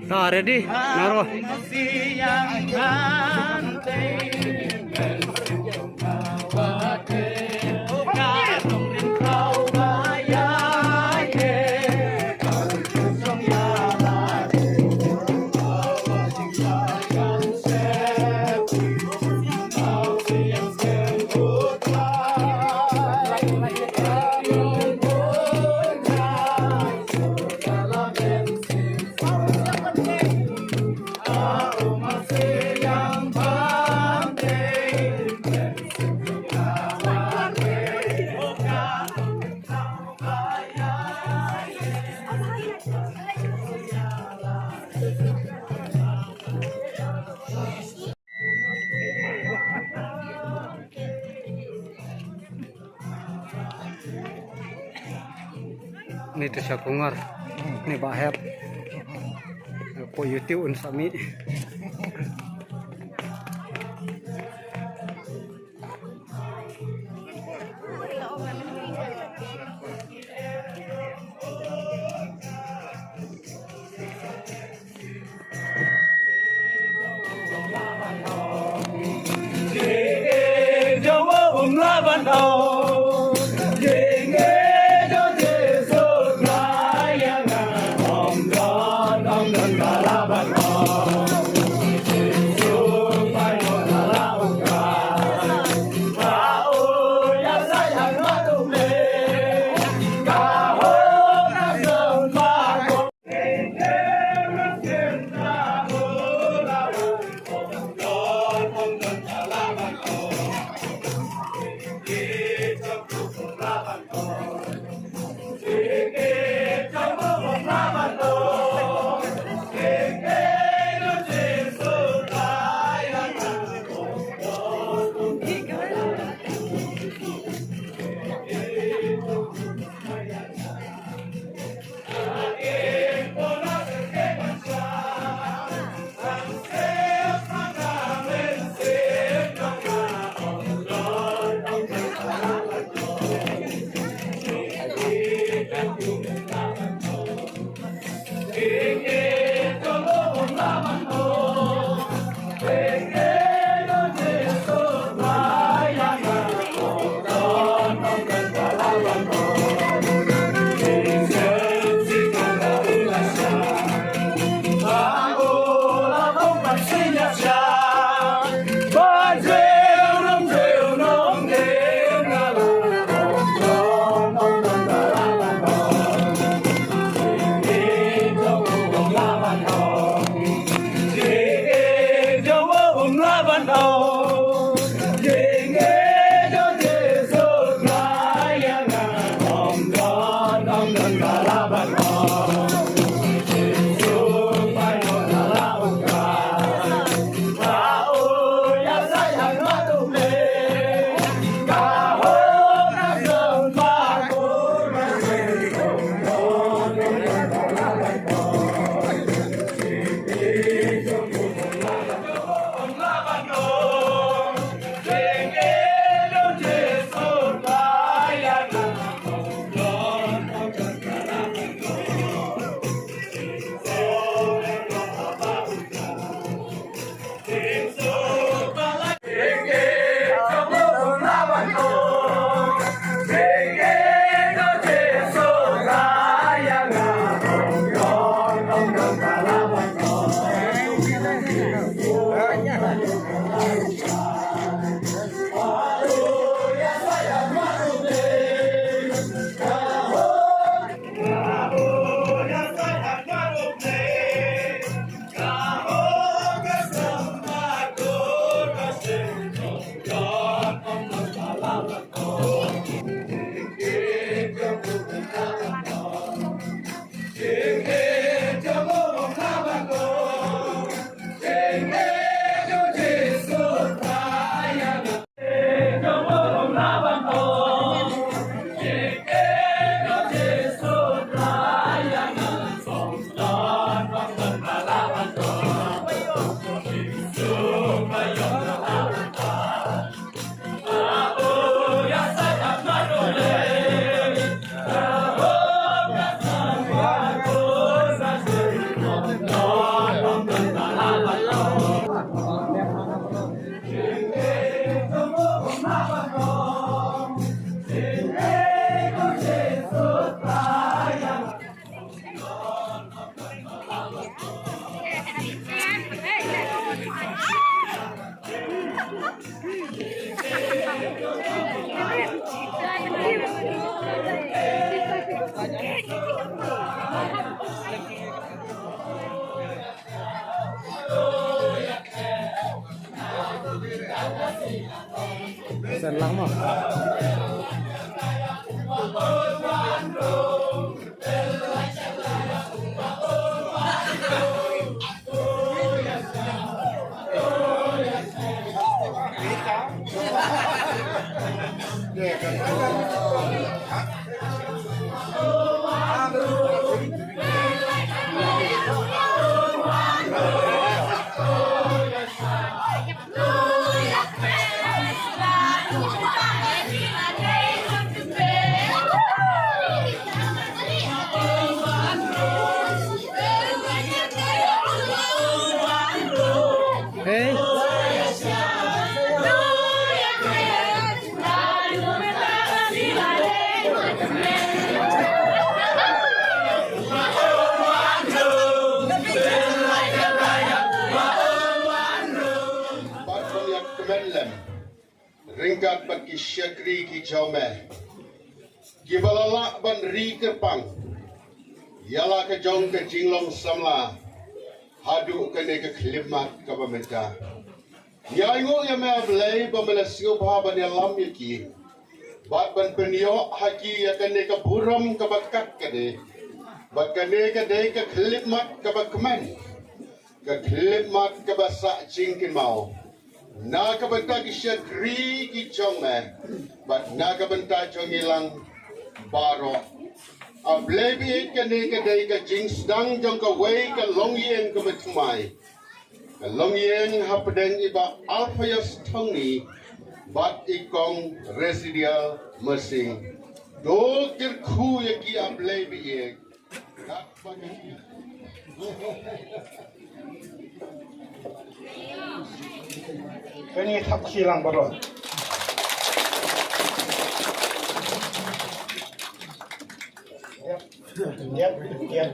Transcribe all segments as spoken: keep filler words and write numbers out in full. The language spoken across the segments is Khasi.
Dah ready? Naruh. Ni tu sha kungor. Ni ba hep. Ko YouTube un sami. Bad ban ïa kmen lem ryngkat bad ki shakri ki jong me, kiba la lah ban ri kyrpang ïa la ka jong ka jinglong samla haduh kane ka khyllipmat kaba mynta. Ngi ainguh ïa me, A Blei, ba me la sngewbha ban ïalam ïa ki bad ban pynïoh ha ki ïa kane ka burom kaba kat kane. Bad kane ka dei ka khyllipmat kaba kmen, ka khyllipmat kaba sah jingkynmaw na ka bynta ki shakri ki jong me bad na ka bynta jong ngi lang baroh. A Blei baieit, kane ka dei ka jingsdang jong kawei ka longïing kaba thymmai, ka longïing hapdeng i Bah Alphaeus Thongni bad i Kong Residial Mersing. To kyrkhu ïa ki, A Blei baieit. Kane thap kilang baroh. Yep, yep, yep.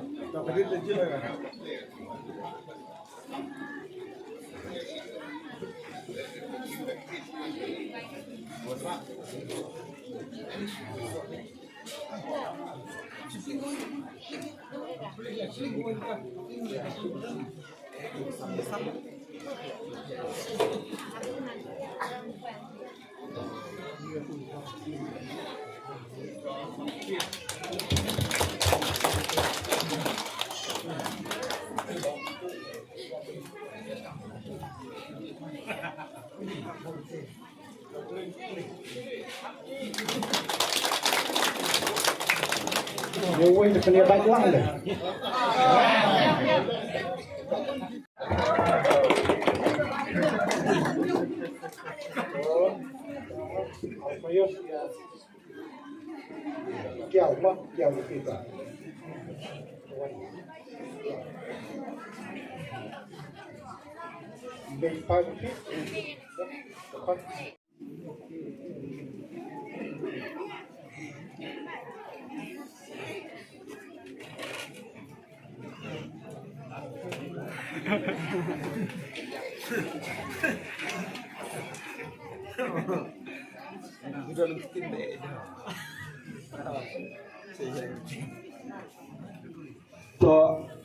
To,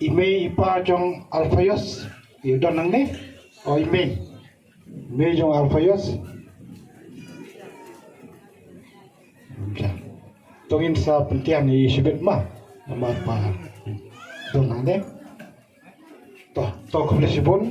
i mei i pa jong Alphaeus, i don nangne. O, i mei. I mei jong Alphaeus. To ngin sa pyntian i shibit ma. Namar pa don nangne. To, to khublei shibun.